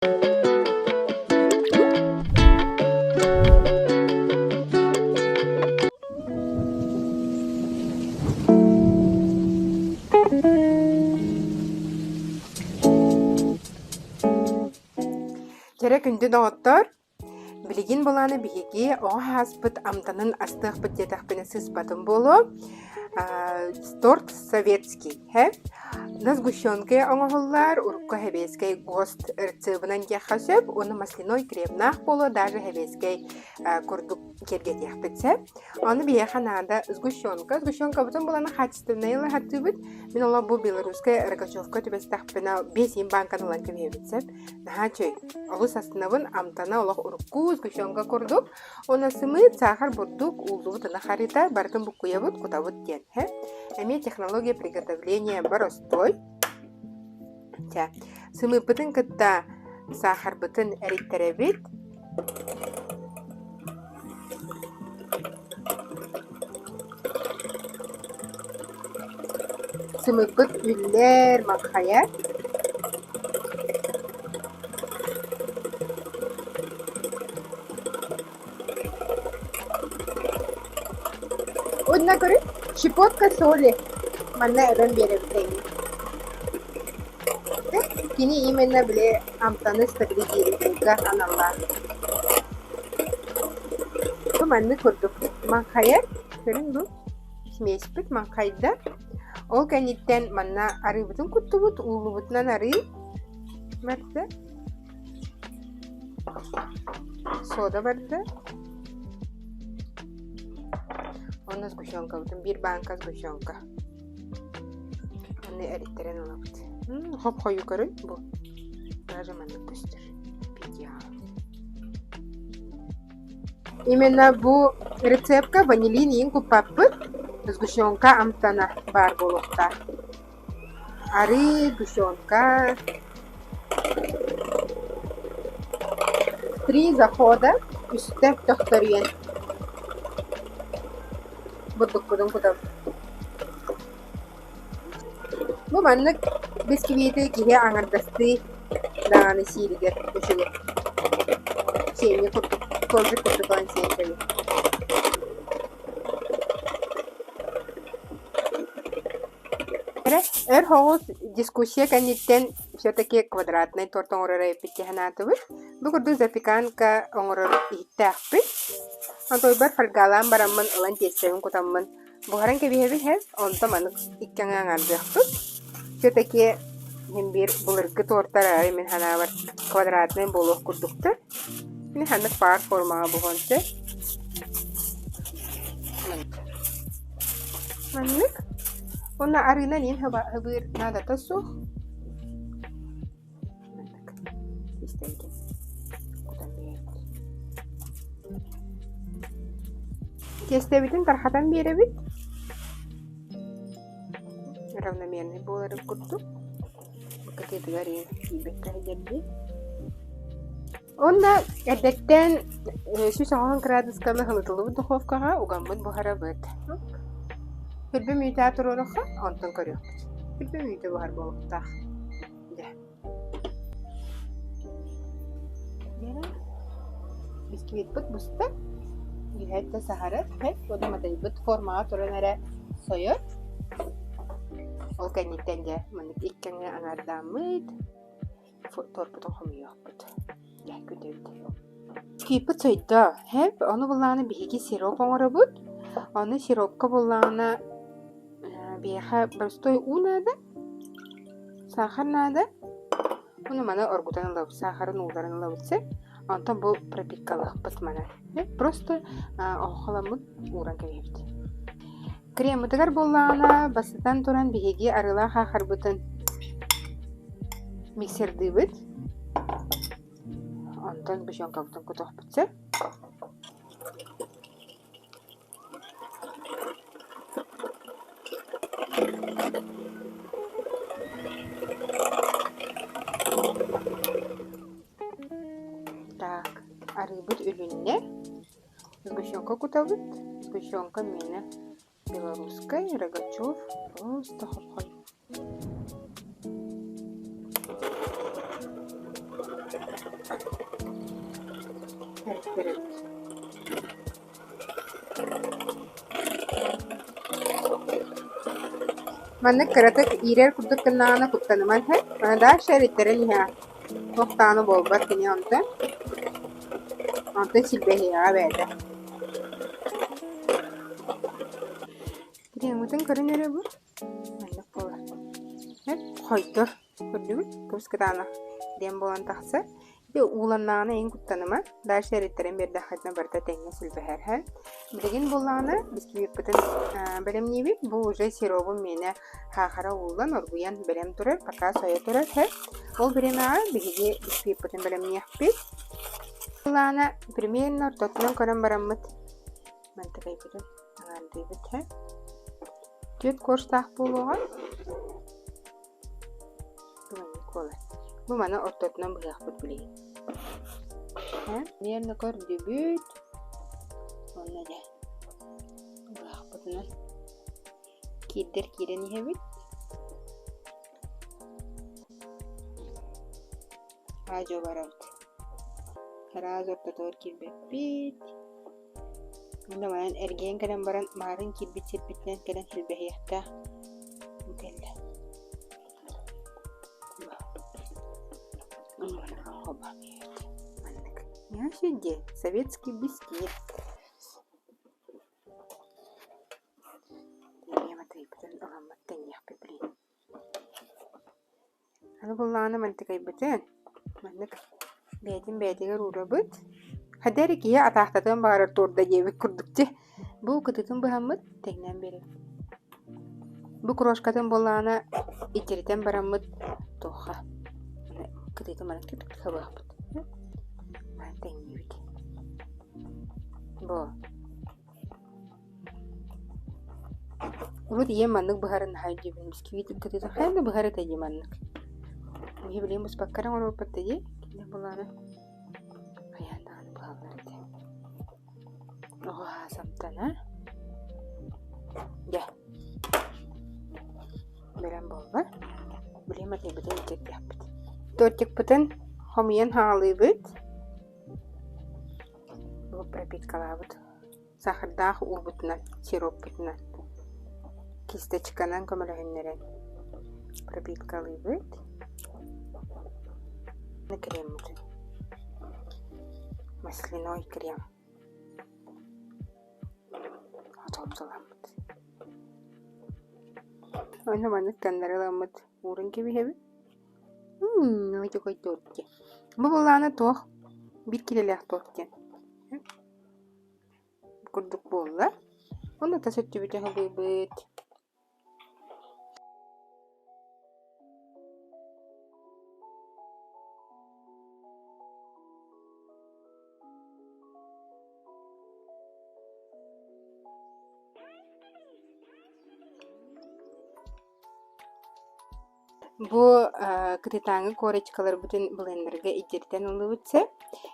Кэрэ күндү доҕоттор, билигин былааны биһиги оҕо ааспыт амтанын астыахпыт диэтэхпинэ сыыспатым буолуо. Торт советский, һэ? На сгущенке оҥоһуллар, урукку сэбиэскэй ГОСТ рецебынан диэххэ сөп, уонна масляной кремнаах буолуо, даже сэбиэскэй курдук киэргэтиэхпит сөп. Ону биһиэхэ наада сгущенка. Сгущенкабытын булан хаачыстыбаннай ылаһаттыыбыт. Мин олох бу белорусскай Рогачевка түбэстэхпинэ биэс иин бааҥканы ылан кэбиһэбит сөп. Наһаа үчүгэй. Олус астынабын, амтана олох урукку сгущенка курдук. Уонна сымыыт, саахар, бурдук, ууллубут ынах арыыта, барытын буккуйабыт, кутабыт диэн. Һэ? Эмиэ технология приготовления боростуой. Чэ, сымыыппытын кытта саахарбытын эриттэрэбит. Сымыыппыт үллэр, маҥхайар. Уонна көрүҥ, щепотка соли манна эбэн биэрэбит эҥин. Кини именно били амтаны стабилизируйга аналлаах. Бу маннык курдук маҥхайар, көрүҥ бу смеспит маҥхайда. Ол кэнниттэн манна арыыбытын куттубут, ууллубутунан арыы барда. Сода барда. Онно сгущенкабытын биир бааҥка сгущенка. Аны эриттэрэн ылабыт. Хоп-хойуу көрүн бу. Даже маннык көстөр. Идеал. Именно бу рецепка ванилин иин куппаппыт. Сгущенка амтана баар буолуохтаах. Арыы, сгущенка. Три захода үстэ төхтөрүйэн бурдукпутун кутабыт. Бу маннык бискибиити киһи аҥардастыы даҕаны сииригэр үчүгэй. Сиэҥҥэ курдук, коржик курдук ылан сиэн кэбиһэр. Эрэ өр соҕус дискуссия кэнниттэн все-таки квадратнай торт оҥорор эбиппит дии санаатыбыт. Бу курдук запеканка оҥорор иһиттээхпит. Онтуйбар фольгалаан бараммын ылан тиэстэбин кутаммын буһаран кэбиһэбин һэ, онтон маннык икки аҥы аҥаардыахпыт. Все-таки иһин биир былыргы тортар аайы мин санаабар квадратнай буолуох курдуктар. Мин ханнык баар формаҕа буһуон сөп. Маннык. Уонна арыынан иин хыбыыр наадата суох. Маннык истэбитин кутан биэрэбит. Тиэстэбитин тархатан биэрэбит. Равномерный буоларын курдук. Кытыытыгар иин тиийбэккэ сылдьардыы. Уонна эрдэттэн 180 градусканы һылытыллыбыт духовкаҕа угаммыт буһарабыт. Күрбэ мүөтэ туруорухха, онтон көрүөхпүт. Күрбэ мүөтэ буһар буолуохтаах. Дьэ. Бисквиппыт буста. Үһэттэ саһарар. Уонна матайбыт формаҕа туран эрэ сойор. Ол кэнниттэн дьэ маннык икки аҥы аҥаардааммыт торпутун хомуйуохпут. Дьэ, күтэбит. Кииппит сойдо. Хэп, ону буллаҕына биһиги сироп оҥоробут. Ону сиропка буллаҕына биһиэхэ простой уу наада, саахар наада. Ону маны оргутан ылабыт, саахарын ууларын ылабыт сэ. Онтон бу пропиткалыахпыт маны. Просто оһохоламмыт ууран кэбиһэбит. Креммытыгар буоллаҕына, бастатан туран биһиги арыылаах аахарбытын миксердыыбыт. Онтон бочуоҥкабытын кутуохпут сөп. Так, арыыбыт үлүннэ. Сгущенка кутабыт. Сгущенка миэнэ белорусскай, Рогачев, просто хохой. Эриттэрбит. Маннык кыратык иирэр курдук гыннаҕына куттаныман иһэр. Маны дальше эриттэрэн иһэҕин. Туох даҕаны буолбат кини онтон. Онтон силбэһиэҕэ бэйэтэ. Креммытын көрөн эрэ бу. Маннык буолар. Хойдор. Көрдүгүт? Кыбыс кытаанах диэн буолан тахсар. Ити ууланнаҕына эйин куттаныма. Дальше эриттэрэн биэрдэххитинэ барыта тэҥҥэ силбэһэр. Билигин буоллаҕына бисквиппытын бэлэмниибит. Бу уже сиробум миэнэ саахара ууллан, оргуйан бэлэм турар, пока сойо турар. Ол бириэмэҕэ биһиги бисквиппытын бэлэмниэхпит. Буоллаҕына примерно ортотунан көрөн бараммыт мантыкайбытын аҥаардыыбыт. Түөрт корстаах буолуоҕа. Бу маны ортотунан быһыахпыт билигин. Примерно көрдүбүт. Уонна дьэ быһахпытынан киирдэр киирэн иһэбит. Аа-дьуо барабыт. Сразу ортотугар киирбэппит. Уонна манан эргийэн кэлэн баран маарын киирбит сирбитинэн кэлэн силбэһиэхтээх кэллэ. Маннык. Дии, советский бисквит. Эмиэ матыйбытын ыламмыт тэҥниэхпит билигин. Аны буллаҕына мантыкайбытын маннык бэйэтин бэйэтигэр уурабыт. Хайда эрэ киһи атаахтатыан баҕарар туорда диэбит курдук дии. Бу кытытын быһаммыт тэҥнээн биэрэбит. Бу крошкатын буоллаҕына итиритэн бараммыт туохха кытыытын маннык хабыахпыт. Манан тэҥниибит. Бу Урут ийэм маннык быһарын наһаа өйдүүбүн, бисквит кытыыта хайаан да быһар этэ дии маннык. Биһи билигин быспакка эрэ оҥоруохпут да дии, кини буоллаҕына хайаан даҕаны быһаллар этэ. Оҕо амтана. Дьэ, бэлэм буолла. Билигин матыйбытын илдьирдиэхпит. Тортикпытын хомуйан хаалыыбыт. Бу пропиткалаабыт Сахардаах уубутунан, сироппутунан, кисточканан көмөлөһүннэрэн пропиткалыыбыт. Креммытын масляной крем отолтоламмыт. Уонна маннык таҥнары ыламмыт ууран кэбиһэбит. М торт диэн. Бу былаана туох? Биир килэлээх торт диэн. Курдук буолла. Уонна тас өттүбүтэ аһылыыбыт. Бу кытытааҥы корочкаларбытын блендергэ илдьиритэн ыллыбыт сөп.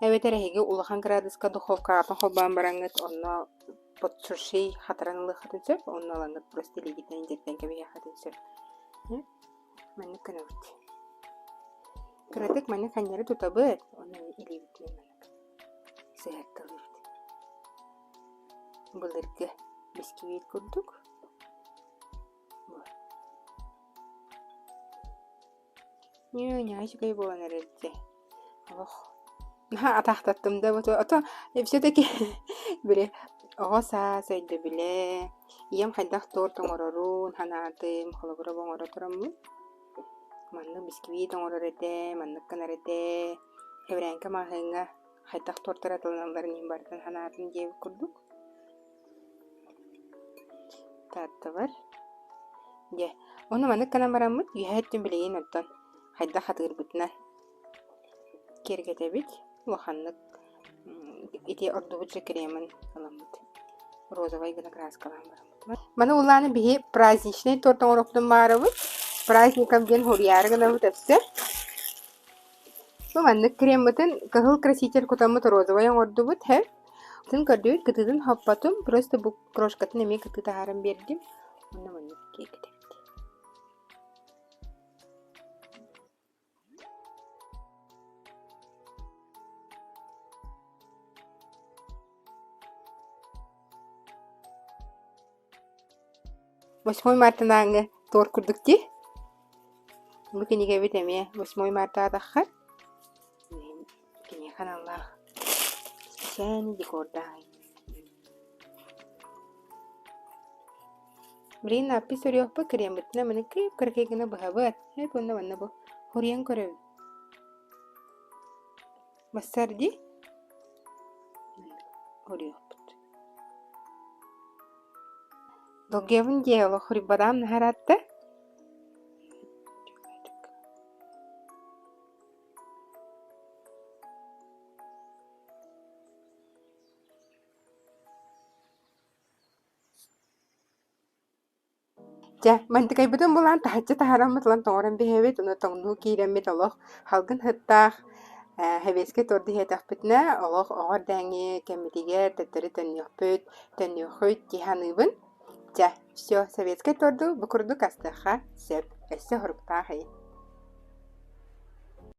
Эбэтэр эһиги улахан кыраадыска духовкаҕытын холбоон бараҥҥыт онно подсуши хатаран ылыаххытын сөп. Онно ылаҥҥыт просто илиигитинэн илдьиритэн кэбиһиэххитин сөп. Маннык гынабыт. Кыратык маннык ханньары тутабыт, онно илиибитинэн маннык сыһыарталыыбыт. Былыргы бисквит курдук. Ньүө-ньаа үчүгэй буолан эрэр дии. Олох наһаа атаахтаттым да бу ото все-таки били оҕо саас өйдөбүлэ ийэм хайдах торт оҥорорун санаатым холобура бу оҥоро тураммын маннык бисквит оҥорор этэ маннык гынар этэ эбэрээҥкэ маҕаһыыҥҥа хайдах тортар атыланалларын иһин барытын санаатым диэбит курдук Тааттабар. Дьэ, ону маннык гынан бараммыт үөһээ өттүн билигин оттон хайдах хатыырбытынан киэргэтэбит. Улаханнык ити ордубут же кремын ыламмыт. Розовай гына краскалаан бараммыт. Маны улааны биһи праздничный торт оҥоруохпутун баарабыт. Праздником диэн хуруйаары гынабыт өссө. Бу маннык креммытын кыһыл краситель кутаммыт розовай оҥордубут һэ. Атын көрдүбүт кытыытын хоппотум, просто бу крошкатын эмиэ кытыы таһааран биэрдим. Уонна маннык киэргэтэбит. Восьмой мартынааҥҥы торт курдук дии. Бу кинигэбит эмиэ Восьмой марта аатахха киниэхэ аналлаах специальный декордаах. Билигин надпись суруйуохпут креммитинэ маны кып-кыракый гына быһабыт. Эп уонна манна бу хоруйан көрөбүн. Бассар дии. Хоруйуохпут. Долгуйабын диэ олох хоруйбатаҕым наһаа ыраатта. Дьэ, мантыкайбытын булан таһыччы таһаараммыт ылан тоҥорон биһэбит, уонна тоҥнуу киирэммит олох салгын сыттаах ээ сэбиэскэй торду иһиэтэхпитинэ олох оҕо эрдээҥҥи кэммитигэр төттөрү төннүөхпүт, төннүөххүт дии саныыбын. Чэ, все, советскай торду бу курдук астыахха сөп, өссө соруктаах ый.